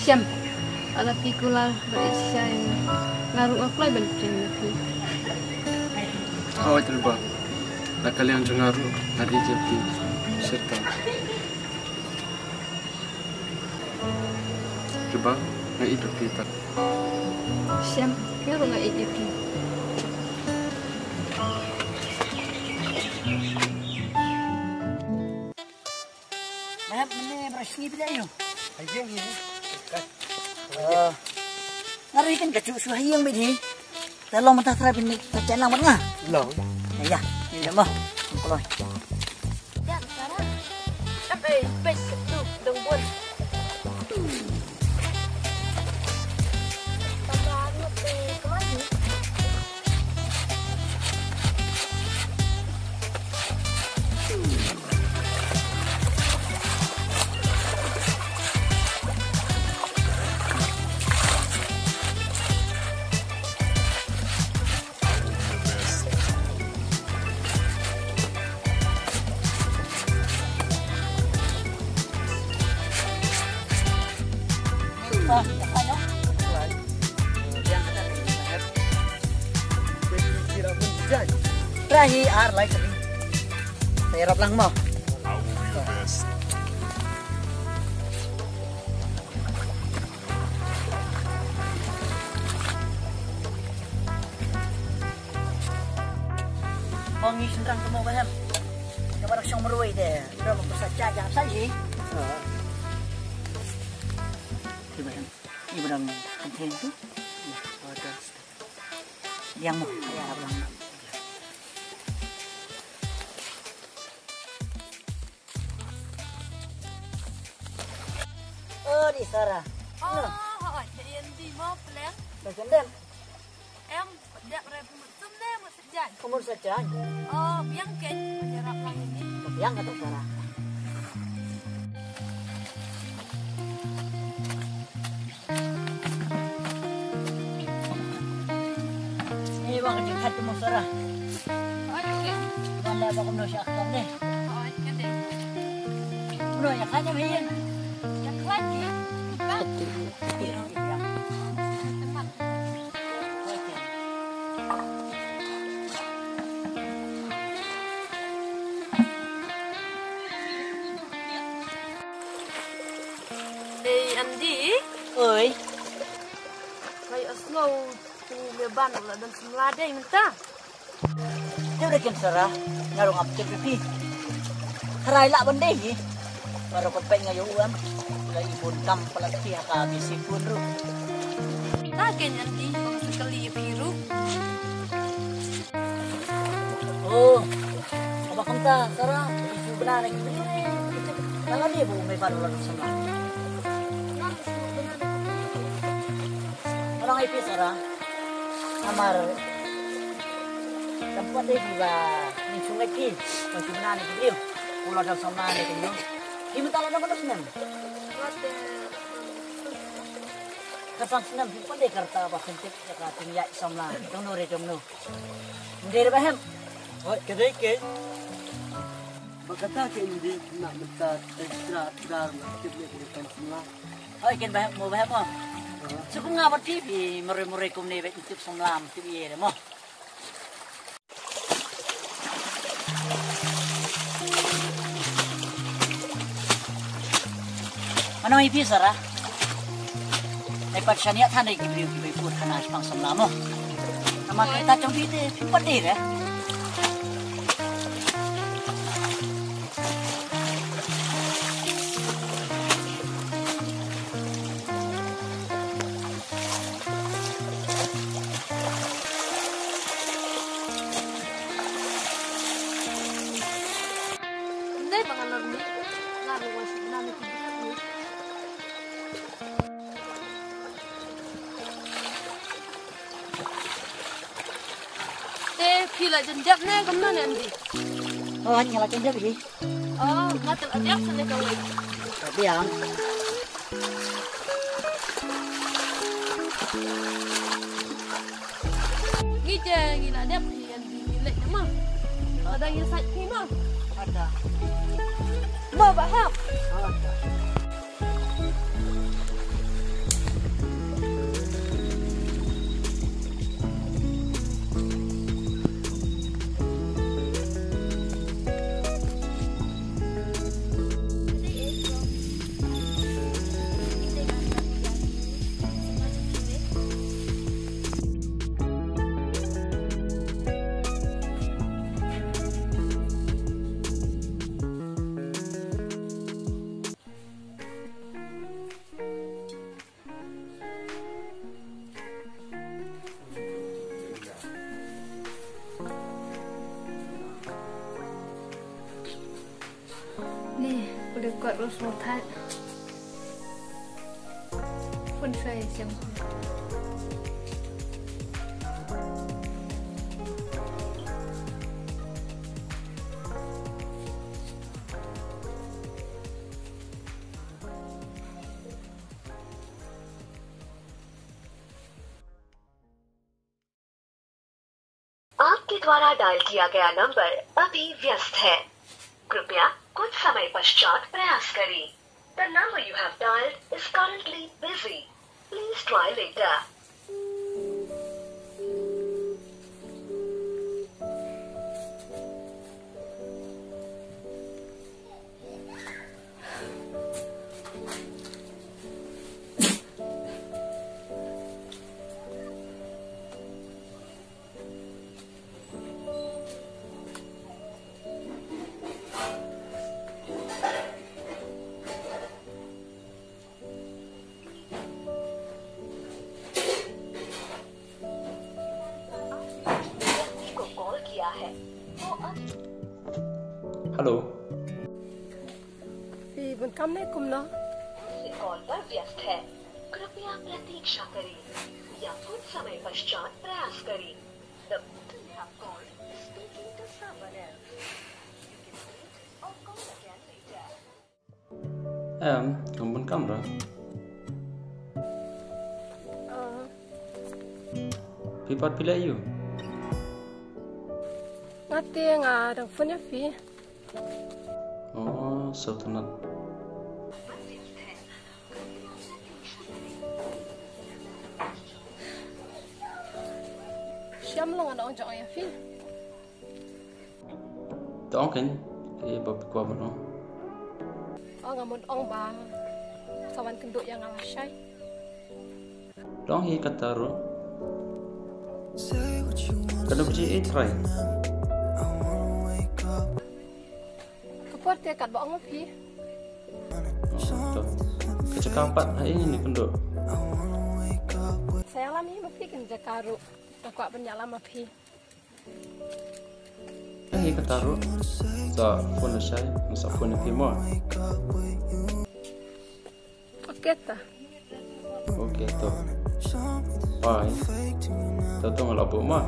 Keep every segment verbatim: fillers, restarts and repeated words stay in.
Jem, ala phi kular ba i shai. Nga ruh nga kloi ban phi na phi. Hooid Reba. La ka liang jong nga ruh nga dei jong phi. Shisha. Reba, nga ïeit ïa phi ta. Shem, nga ruh nga ïeit ïa phi. Bah Hep, mynne ba ra sngi phi la ïoh. Haïing hi. Nga ruh hi kan ka shu shu haïing beit hi. Te long mynta trai phin ïa jan lang bad nga. Long. Ïa, ïa, ïa mo. Kloi. Jan Sarah. Ap ei, peit tu dong bun. Try hi ar lai kali. Saya rap lang mo. Ong ngi shynrang kumno Bah Hep. Ka ba dak shong marwei de. Ram ko sa cha ja sa ji. Ki Bah Hep. Ni ba dang kan theng tu. Yang mo ya rap lang. Oh, di Sarah. Oh, hooid, ka ïa di mo pleng. Ba kem dem. Em, dep re pumut sum ne mo sejai. Pumut sejai. Oh, biang ke, menyerap lang ini. Biang kata Sarah. Ni bang ka jingkhat tu mo Sarah. Oi, ke. Bang la bang kumno sha kham ni. Oi, ke dei. Kumno ïa khat ïa mei ïa. Ïa khat ni. Kat tu. Oi, ke. Dei Andy. Oi. Kai asngo tu me ban la dan semla dei mynta. Te u dei ken Sarah, nga rung ap tip pi. Harai la ban dei hi. Baru ko peng ayo uam. La i bun kam pala ti ha ka bisi pun ru. Ta ken Andy, ong sekali pi ru. Oh, aba kumta Sarah, isu bna ne ki bri. Nang adi bu me baru lalu sama. Orang ipi Sarah, amar tempat dei ki ba ni sungai ki, isu bna ne ki bri. Ulo dal sama ne ki bri. Ki mata la dang snem. Ka sang snem ki pun dei kerta ba sentip ka tingyak samla. Dong no re dong no. Ndei re Bah Hem. Hooid, ka dei keiñ. Ba kata keiñ dei khynnah mynta te sra tdar ma tip ne ka dei kam samla. Hooid, keiñ Bah Hem mo, Bah Hem mo. Shu kum nga ba tip i mare mare kumne ba tip samla tip ïa re mo. Mano i phi Sarah? Ai pat shaniah than dei ki briew ki bai pur khana spang samla mo. Namar kita jong phi te phi pat dei re. Ndai ba nga lar ni, nga ruh wan sih na ni ki briew ni. Te phi la jan jop ne kumno ne Andy? Oh, nga la jan jop hi. Oh, nga te la jop sa ne kawei. Biang. Ngi je ngi la dep hi Andy ngi leit ma. Ada ngi sait hi ma. Ada. Ma ba hap. Ada. Got rose more tight. Phone sa ïa siang. आपके द्वारा डायल किया गया नंबर अभी व्यस्त है। कृपया कुछ समय पश्चात प्रयास करें। The number you have dialed is currently busy. Please try later. व्यक्ति को कॉल किया है, वो अब Hello. Phi bun kam ne kumno? दूसरे कॉल पर व्यस्त है। कृपया प्रतीक्षा करें या कुछ समय पश्चात प्रयास करें। The person you have called is speaking to someone else. You can wait or call again later. Em, ngam bun kam ra. Ah. Phi pat phi leh aïu? Nga te nga dang phone ïa phi. Oh, sngewtynnat. Shem long nga ong jong ïa phi. To ong kein, eh, ba phi kwah ban ong. Ong nga mut ong ba ka wan kynduh ïa nga lashai. To ong hi kata ruh. Ka dei ba ji i trai. Ka por te kat ba ong ma phi. Oh, to. Ka jaka pat ha ïing ni kynduh. Sa ïalam hi ma phi kin jaka ruh. Ka kwah ban ïalam ma phi. Hi kata ruh. Sa phone lashai, sa phone ïa phi mo. Okay ta. Okay to. Bye. To to nga la buh mo.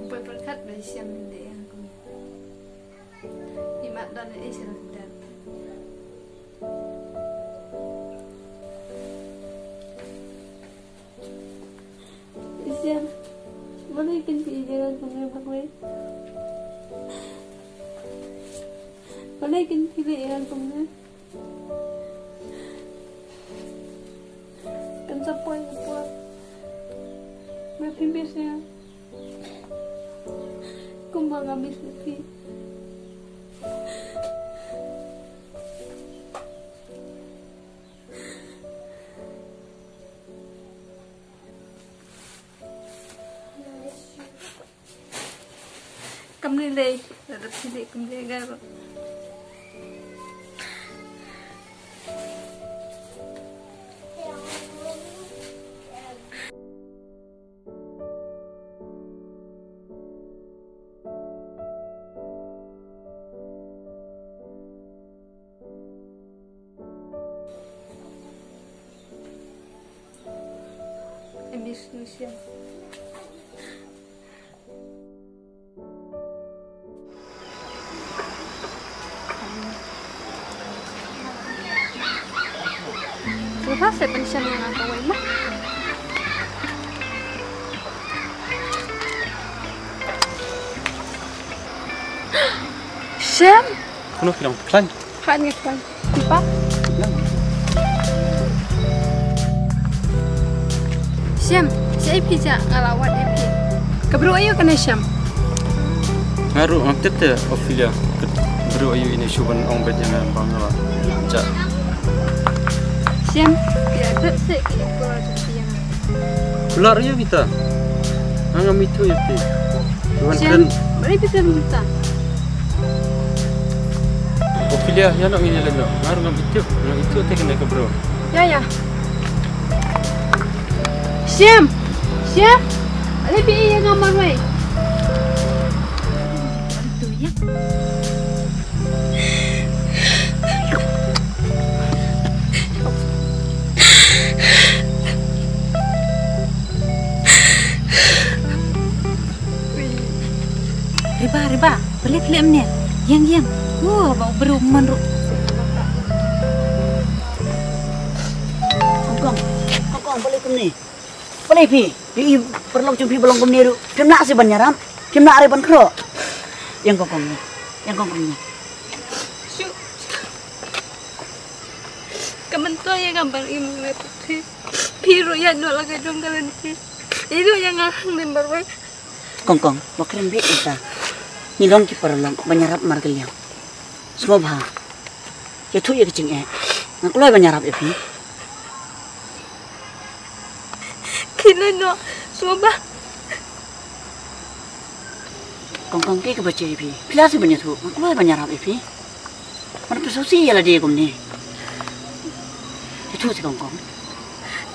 Bad bad khat ba shem de ya kum. Imat don e shem de. Shem. Mana ikan pi ikan kumne bakwe. Mana ikan pi ikan kumne. Kan sa poi poi. Me phi miss ïa. Kumba nga miss ïa phi. Kam lei lei, lada phi leh kam lei ga ruh. I miss you, Shem. Cuba saya pun Shem yang aku wai mah. Shem. Kano ki long klan? Khan ngi klan. Tipa. Shem, shaei phi jah, nga la wad ïa phi. Ka briew aïu kane Shem? Nga ruh ngam tip te Ophelia. Ka briew aïu ine shu ban ong beit ïa nga ba nga la jah. Shem, ïa tip seh ki kular jong phi ïa nga. Kular ïa kita. Nga ngam ithuh ïa phi. Wan Shem, kren. Balei phi kren kumta? Ophelia, ïa noh ngin ïa leit noh. Nga ruh ngam ithuh, ngam ithuh te kane ka briew. Ïa, ïa. Shem, Shem. Balei phi ïa nga marwei? Riba, Riba, balei phi leh kumne? Ïeng, ïeng. Wo, ba u briew mon ruh. Kong Kong, Kong Kong, balei kumne? Balei phi? Phi i paralok jong phi ba long kumne ruh. Phim lah seh ban ïarap. Phim lah re ban khroh. Ïeng Kong Kong, ïeng Kong Kong, ïeng. Shu. Ka myntoi ïa nga ban im leh phi. Phi ruh ïaid noh la ka jong ka lynti. Ïaid noh ïa nga hangne marwei. Kong Kong, ba kren beit ïa ka. Ngi long ki paralok ban ïarap markylliang. Sngewbha. Ïathuh ïa ka jingeh. Nga kloi ban ïarap ïa phi. Khie noh, sngewbha. Kong Kong, kaei kaba jia ïa phi? Phi lah seh ban ïathuh, nga kloi ban ïarap ïa phi. Mano phi sngewsih ïa lade kumne? Ïathuh seh Kong Kong.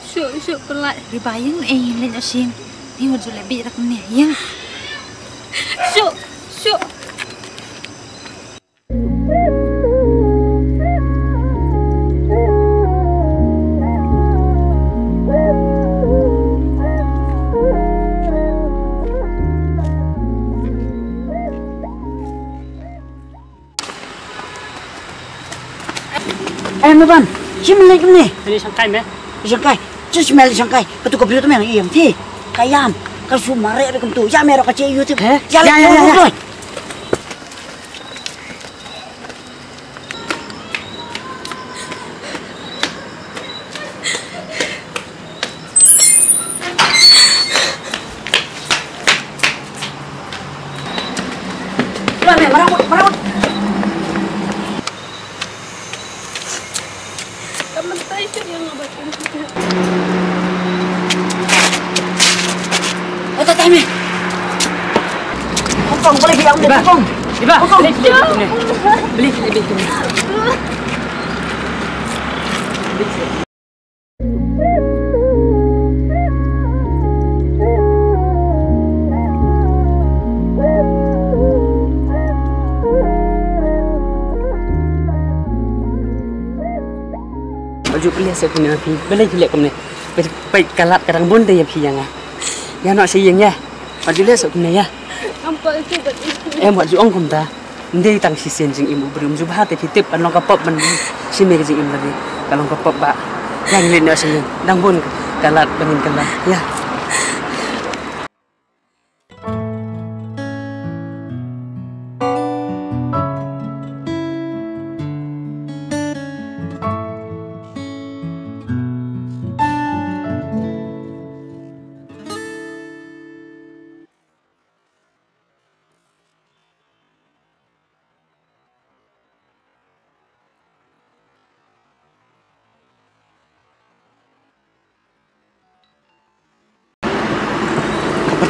Shuh, shuh, pynlait. Riba, ïeng, eh, ïeng leit noh shen. Ïeng, wat ju leh bieit kumne, ïeng. Shuh, shuh. Eh, Meban, shim lei kumne. Ini shangkai me. Shangkai, just mel shangkai. Katu ka briew tu me yang ïam ti. Ka ïam, ka shu mareh beit kumtu. Ïa me ro ka che ïu ti. He? Ïa, ïa, ïa, ïa. Kong, boleh bilang dia, Kong. Iba, Kong. Beli, beli, beli, beli. Beli. Aju pynleh seh kumne phi, balei phi leh kumne? Peit, peit ka lad ka dang bun te ïa phi ïa nga. Ïa noh seh ïing ïa. Aju leh seh kumne ïa. Am pa itu bat itu. Em, wat ju ong kumta. Ndei tang shisien jingim u briew, ym ju bha te phi tip, kan long ka pop ban shim ïa ka jingim lade. Kan long ka pop ba. Ïa ngi leit noh seh ïing. Dang bun ka lad ban ngin kylla. Ïa.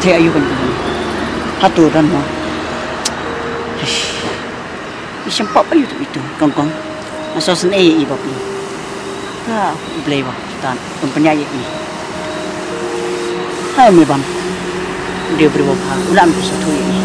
Te ayu kan kan. Hato dan mo. Ish. Isham pap ayu tu itu kongkong. Maso sen eh i bapi. Ka blei ba tan pun penya ye i. Hai me ban. Dia beri ba pha. Ulam tu satu ye i.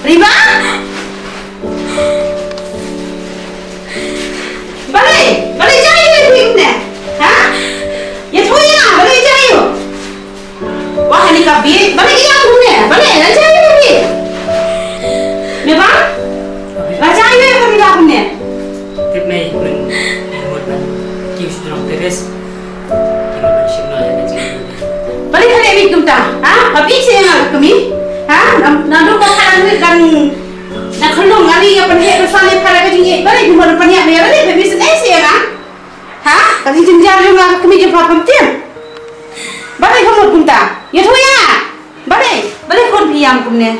Riba? Balei? Balei jai ïa phi kumne? Ha? Ïathuh ïa nga, balei jai ïa u? Wah, ani ka bieit, balei ïa kumne? Balei la jai ïa phi? Me ba? La jai ïa phi la kumne? Tip mei, men, men, men, kiu sdrong teres. Balei ka leh kumta? Ha? Ba phi seh nga kmie? Ha? Naduh ba ka nang kan na khunlung nga ri nga pynheh pynsan ïa ka jingïeit. Balei kumno pynheh me? Balei phi seh nga? Ha? Ka jingjynjar jong nga ka kmie jong pha pyntieng. Balei ka mut kumta? Ïathuh ïa nga. Balei? Balei khun phi ïam kumne?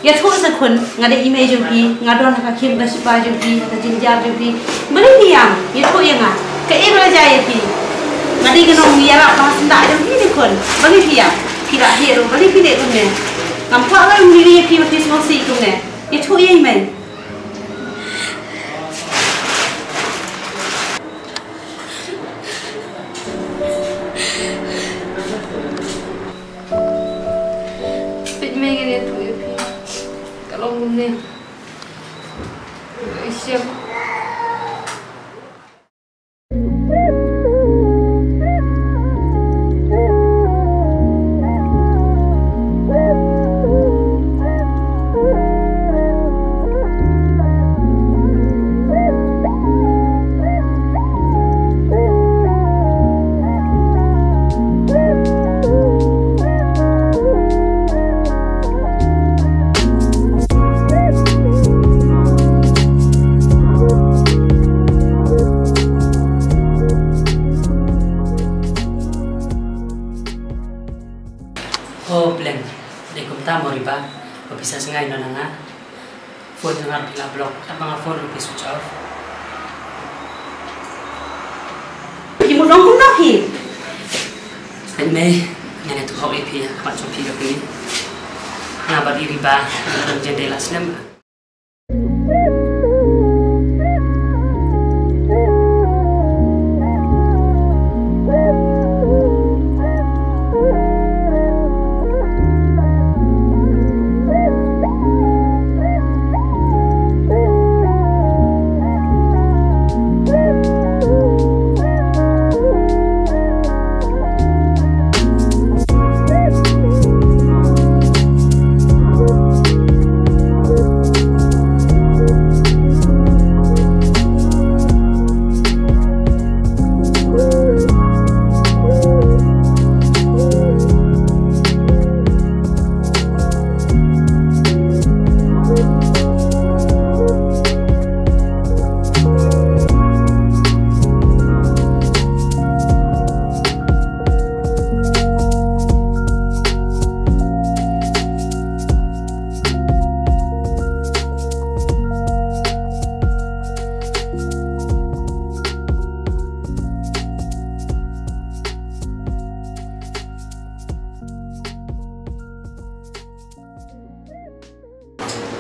Ïathuh sa khun, nga dei i mei jong phi, nga don ha ka khim ka shipa jong phi, ha ka jynjar jong phi. Balei phi ïam? Ïathuh ïa nga. Kaei ba la jia ïa phi? Nga dei ka nongïarap ba ha syndah jong phi ne khun. Balei phi ïam? Phi la heh ruh, balei phi leh kumne? Ngam kwah ban ïa phi ba phi sngewsih kumne. Ïathuh ïa i mei. Peit mei, ngan ïathuh ïa phi. Ka long kumne. Ka shem. Oh, Blem, dei kumta mo Riba, ba phi sa sngai noh na nga. Phone jong nga ruh phi la block, tang ba nga phone ruh phi switch off. Phi mut long kumno phi? Sngewbha, ngan ïathuh hok ïa phi ha khmat jong phi ka kmie. Nga bad i Riba, nga dang jan dei la slem.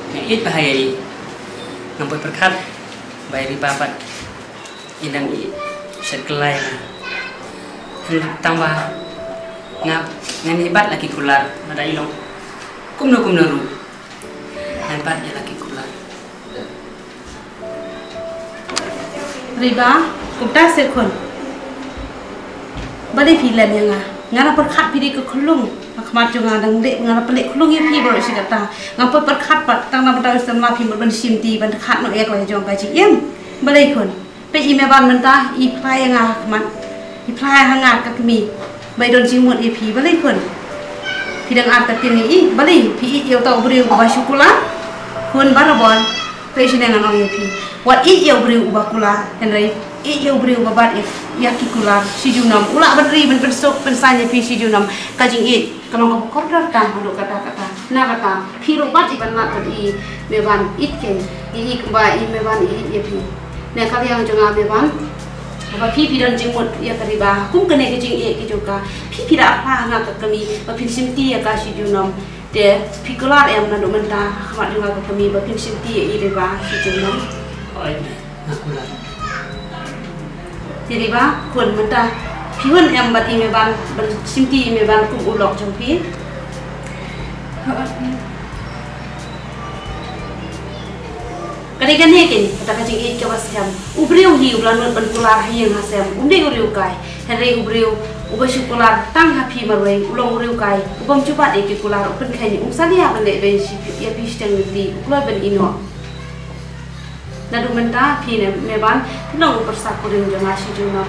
Nga ïeit bha ïa i. Ngam poi pyrkhat ba i Riba pat i dang ïeit shet kyllai nga. Hynrei tang ba nga, ngan ïa bat la ki kular, lada i long kumno kumno ruh ngan bat ïa la ki kular. Riba, kumta seh khun. Balei phi len ïa nga? Nga la pyrkhat phi dei ka khunlung. Ha khmat jong nga dang dei, nga la pynleh khunlung ïa phi baroh shi katta. Nga poi pyrkhat pat tang na bynta u samla phi mut ban shim ti ban khat noh ïa ka la jong ka jingim. Balei khun? Peit i Meban mynta i phla ïa nga ha khmat. I phla ïa nga ka kmie. Ba i don jingmut ïa phi, balei khun? Phi dang ar ka ktien ïa i, balei phi ïeit ïa uta u briew uba shu kular? Khun barabor, peit shane ngan ong ïa phi. Wat ïeit ïa u briew uba kular, hynrei ïeit ïa u briew uba bat ïa, Ïa ki kular shi junom u lah ban ri ban pynsuk pynsan ïa phi shi junom. Ka jingïeit ka long kaba kordor tam haduh katta katta. Na kata phi ruh pat i ban lad ban i, me ban ïeit kein, i i kumba i me ban i ïeit ïa phi. Na ka liang jong nga me ban, ba phi phi don jingmut ïa ka Riba kum kane ka jingïeit ka jong ka. Phi phi da phah nga ka kmie ba phin shimti ïa ka shi junom. Te phi kular em naduh mynta ha khmat jong nga ka kmie ba phin shimti ïa i Riba shi junom? Oi, nga kular. Te Riba, khun mynta phi hun em bad i me ban, ban shimti i me ban kum u lok jong phi? Ka dei kane kein kata ka jingïeit kaba skhem. U briew hi uba la nud ban kular ha ïing ha sem um dei u riewkai. Hynrei u briew uba shu kular tang ha phi marwei u long u riewkai u bym ju bat ïa ki kular, u pynkheiñ, um salia ban leh beiñ ïa phi shiteng lynti, u kloi ban ïehnoh. Naduh mynta phi ne me ban phi long u pyrsa kurim jong nga shi junom.